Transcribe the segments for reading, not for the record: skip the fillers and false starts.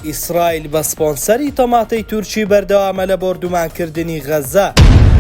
ئیسرائیل بە سپۆنسەری تەماتەی تورکی بەردەوامە لە بۆردومانکردنی غەززە.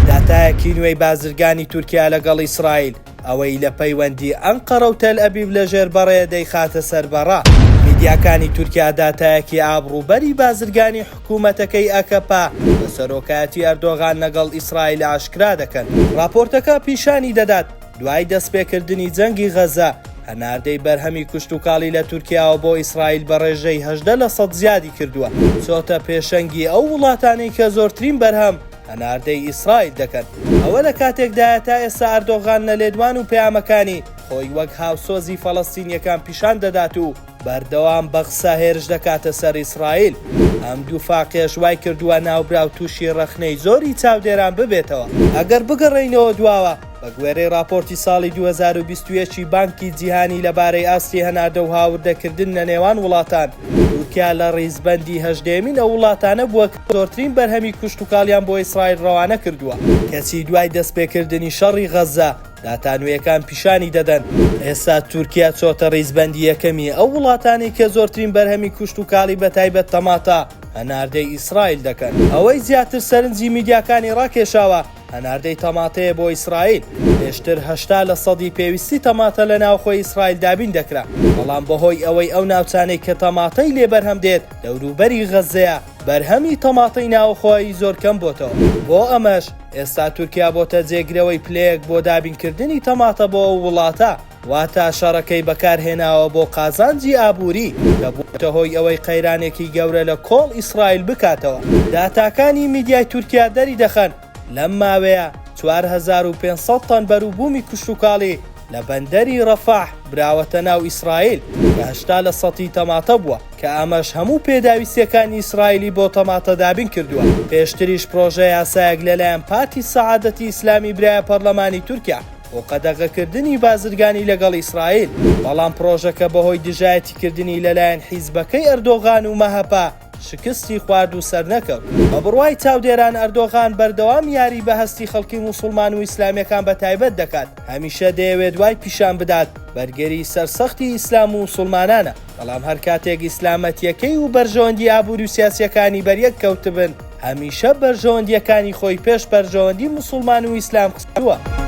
داتایەکی نوێی بازرگانی تورکیا لەگەڵ ئیسرائیل ئەوەی لە پەیوەندی ئەنقەرە و تەلئەبیب لەژێر بەڕەیە دەیخاتە سەر بەڕە. میدیاکانی تورکیا داتایەکی ئابڕووبەری بازرگانی حکوومەتەکەی ئەکەپە بە سەرۆکایەتی ئەردۆغان لەگەڵ ئیسرائیل ئاشکرا دەکەن. ڕاپۆرتەکە پیشانی دەدات، دوای دەستپێکردنی جەنگی غەزە، هەناردەی بەرهەمی کشتوکاڵی لە تورکیاوە بۆ ئیسرائیل بە ڕێژەی 18 لە سەد زیادی کردووە، چۆتە پێشەنگی ئەو وڵاتانەی کە زۆرترین بەرهەم هەناردەی ئیسرائیل دەکەن. ئەوە لە کاتێکدایە تا ئێستا ئەردۆغان لە لێدوان و پەیامەکانی خۆی وەک هاوسۆزی فەڵەستینییەکان پیشان دەدات و بەردەوام بە قسە هێرش دەکاتە سەر ئیسرائیل. ئەم دووفاقیەش وای کردووە ناوبراو تووشی ڕەخنەی زۆری چاودێران ببێتەوە. ئەگەر بگەڕێینەوە دواوە، بە گوێرەی ڕاپۆرتی ساڵی 2021 ی بانکی جیهانی لەبارەی ئاستی هەناردە و هاوردەکردن لە نێوان وڵاتان، تورکیا لە ڕیزبەندی هەژدەیەمین ئەو وڵاتانە بووە کە زۆرترین بەرهەمی کشتوکاڵیان بۆ ئیسرائیل ڕەوانە کردووە. کەچی دوای دەستپێکردنی شەڕی غەززە، داتا نوێیەکان پیشانی دەدەن، ئێستا تورکیا چۆتە ڕیزبەندی یەکەمی ئەو وڵاتانەی کە زۆرترین بەرهەمی کشتوکاڵی بەتایبەت تەماتە هەناردەی ئیسرائیل دەکەن. ئەوەی زیاتر سەرنجی میدیاکانی ڕاکێشاوە، هەناردەی تەماتەیە بۆ ئیسرائیل. پێشتر 80 لە سەدی پێویستی تەماتە لە ناوخۆی ئیسرائیل دابین دەکرا، بەڵام بەهۆی ئەوەی ئەو ناوچانەی کە تەماتەی لێ بەرهەم دێت دەوروبەری غەززەیە، بەرهەمی تەماتەی ناوخۆیی زۆر کەم بۆتەوە، بۆ ئەمەش ئێستا تورکیا بۆتە جێگرەوەی پلەیەک بۆ دابینکردنی تەماتە بۆ ئەو وڵاتە، واتە شەڕەکەی بەکارهێناوە بۆ قازانجی ئابووری، کە بووەتە هۆی ئەوەی قەیرانێکی گەورە لە کۆڵ ئیسرائیل بکاتەوە. داتاکانی میدیای تورکیا دەریدەخەن، لەم ماوەیە 4500 تەن بەروبوومی کشتوکاڵی لە بەندەری ڕەفەح براوەتە ناو ئیسرائیل، کە 80 لە سەتی تەماتە بووە، کە ئەمەش هەموو پێداویستییەکانی ئیسرائیلی بۆ تەماتە دابین کردووە. پێشتریش پرۆژە یاسایەک لەلایەن پارتی سەعادەتی ئیسلامی برایە پەرلەمانی تورکیا بۆ قەدەغەکردنی بازرگانی لەگەڵ ئیسرائیل، بەڵام پرۆژەکە بەهۆی دژایەتیکردنی لەلایەن حیزبەکەی ئەردۆغان و مەهەپە شکستی خوارد و سەرنەکەوت. بە بڕوای چاودێران ئەردۆغان بەردەوام یاری بە هەستی خەڵکی موسوڵمان و ئیسلامیەکان بە تایبەت دەکات، هەمیشە دەیەوێت وای پیشان بدات بەرگری سەرسەختی ئیسلام و موسوڵمانانە، بەڵام هەر کاتێک ئیسلامەتیەکەی و بەرژەوەندی ئابوری و سیاسیەکانی بەریەک کەوتبن، هەمیشە بەرژەوەندیەکانی خۆی پێش بەرژەوەندی موسوڵمان و ئیسلام خستووە.